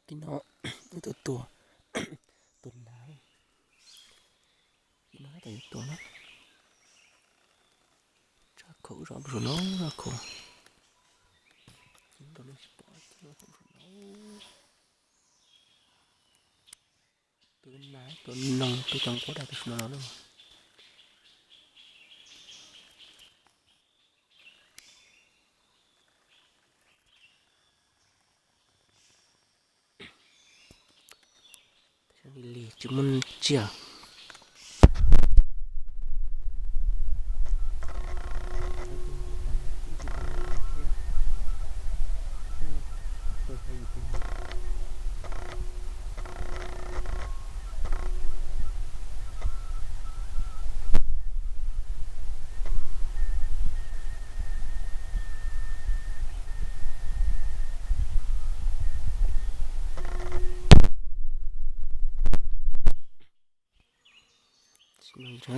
Tib no, ib tug tuag, tuag nag. Tib no tab tom yuav tuag na. Tshaj khaum zov no, tshaj khaum. Tus nas, tus noog, tus cov nquab dais tus sim no no na. Li tsis muaj tsiaj.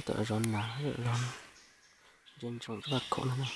Tom zov nas, zov ntse ntsoov vaj khaum no na.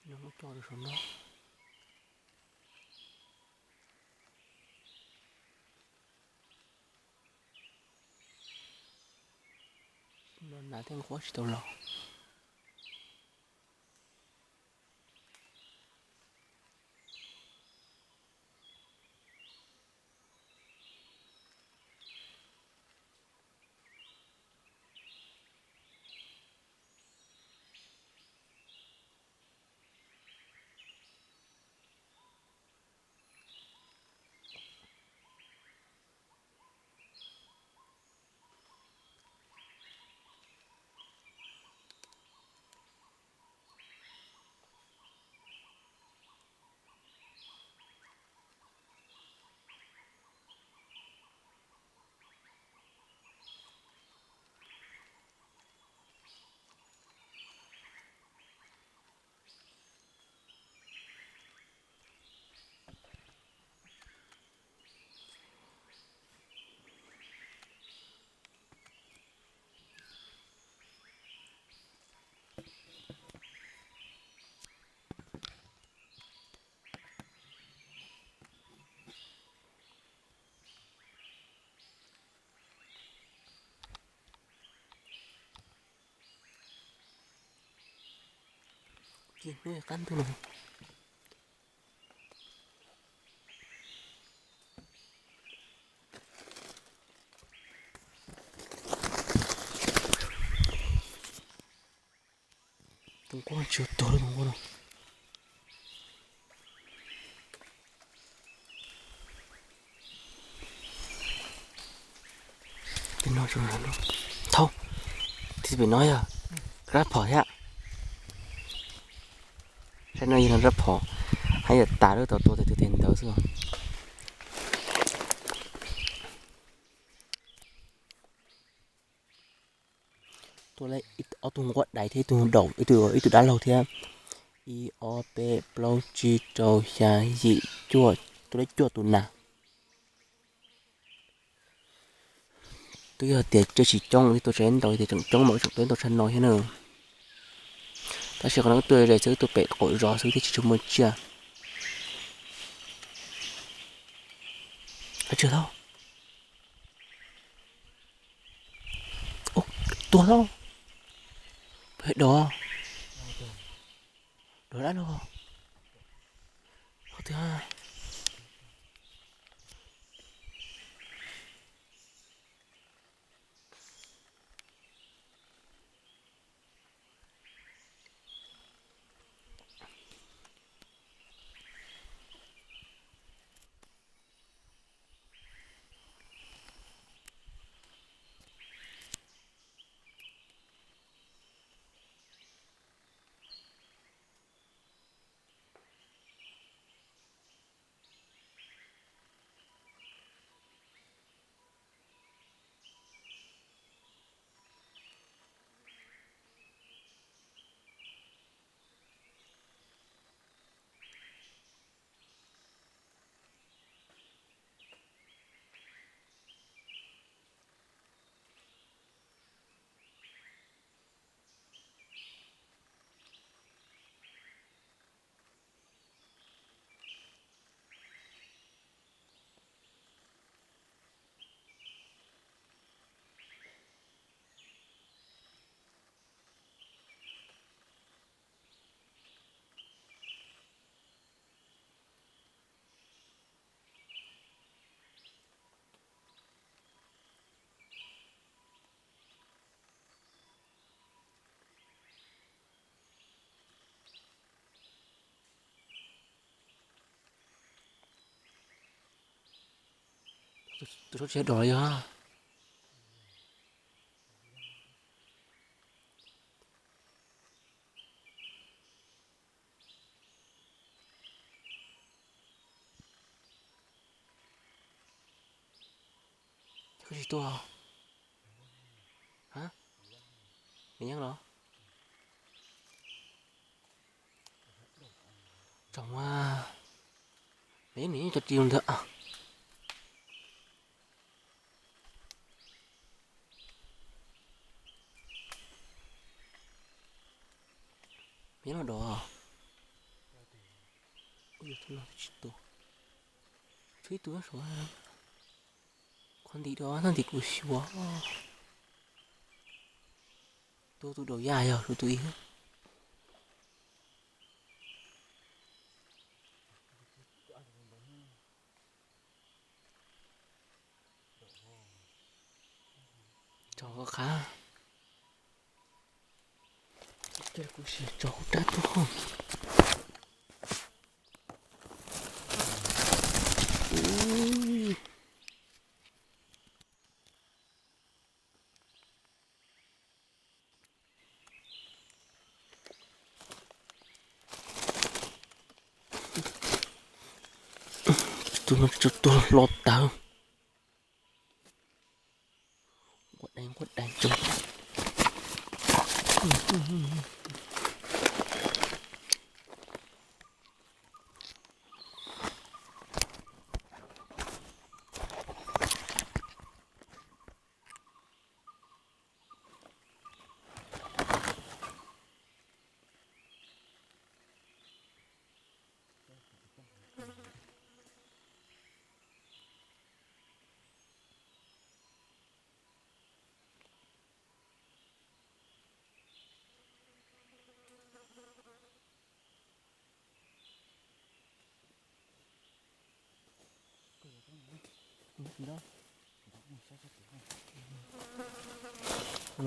Nws muab coj rau saum no. No nas thiaj nquab tsis tau los. Ces hnub qab ntug no. Tus nquab tsis tuag li tus nquab no. Thaub, tib pem no yog rab phom thiab. Saib no yog rab phom, haj yam tas lub tau tua tes twg tes ntawd xwb. Tua ob tug nquab dais thiab ib tug daum, ib tug, ib tug dab laug thiab. Ib, ob, peb, plaub, tsib, rau, xya, yim, cuaj, tua lawm cuaj tus nas. Twb yog tias tsiaj tsis coob, tua tsis ntau tias tseem coob mas tseem tua ntau tshaj no thiab na. Tab sis qhov no wb tua zem xwb, tua pem qaum zos xwb thiaj tsis tshua muaj tsiaj. Tsis tau. Tua tau. Peb dov. Dov dab laug. Tiag. Tus saub tsis yog dog yog. Koj tsis tuaj? Ha? Me yeeb los? Tsoom, me yeeb nws yeej cov ris ntawd. Me yeeb los dov. Ub, yog tus no twb tsis tuaj. Tshuav ib tug nyob saum, qhov ntim dov nyob ntim kuv xyuas. Tus, tus daus yaj yog tus tus ib. Tso koj qab. Kuv sim tso kuv rab tuaj. Tus no tsuas tuag hlo tawv. Nquag deev nquag deev tso.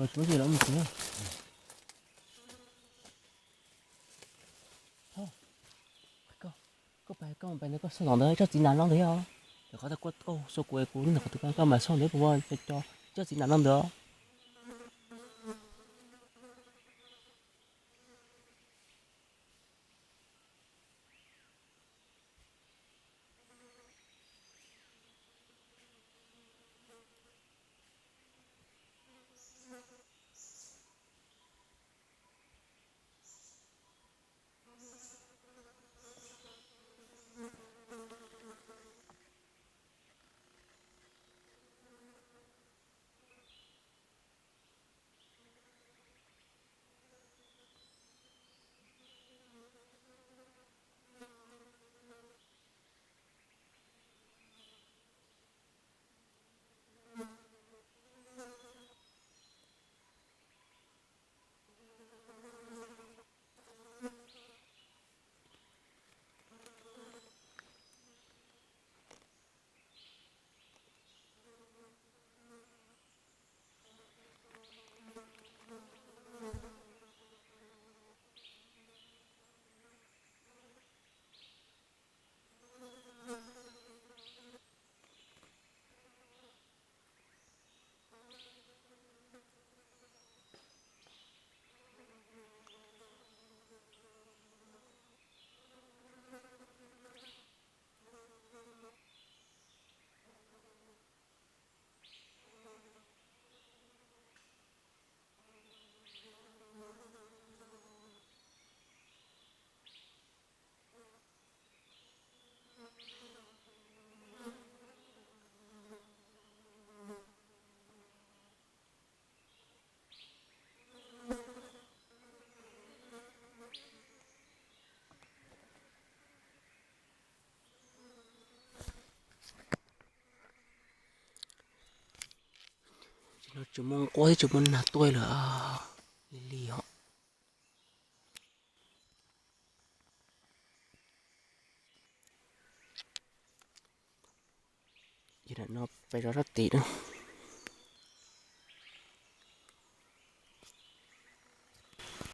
Los tsuav ces los mus tsuav. Koj pais, koj mus pais ntawd, koj xauj tom ntawd tsob txiv nas no ntawd yog. Ces qhov tau kuaj kauj xua kuv es kuv nyob ntawm qhov twg, koj mam xauj ntawd puas muaj cov tsob txiv nas no ntawd. Tsis muaj nquab thiab tsis muaj nag tuaj lawm li os. Ces no peb zov sab tid na.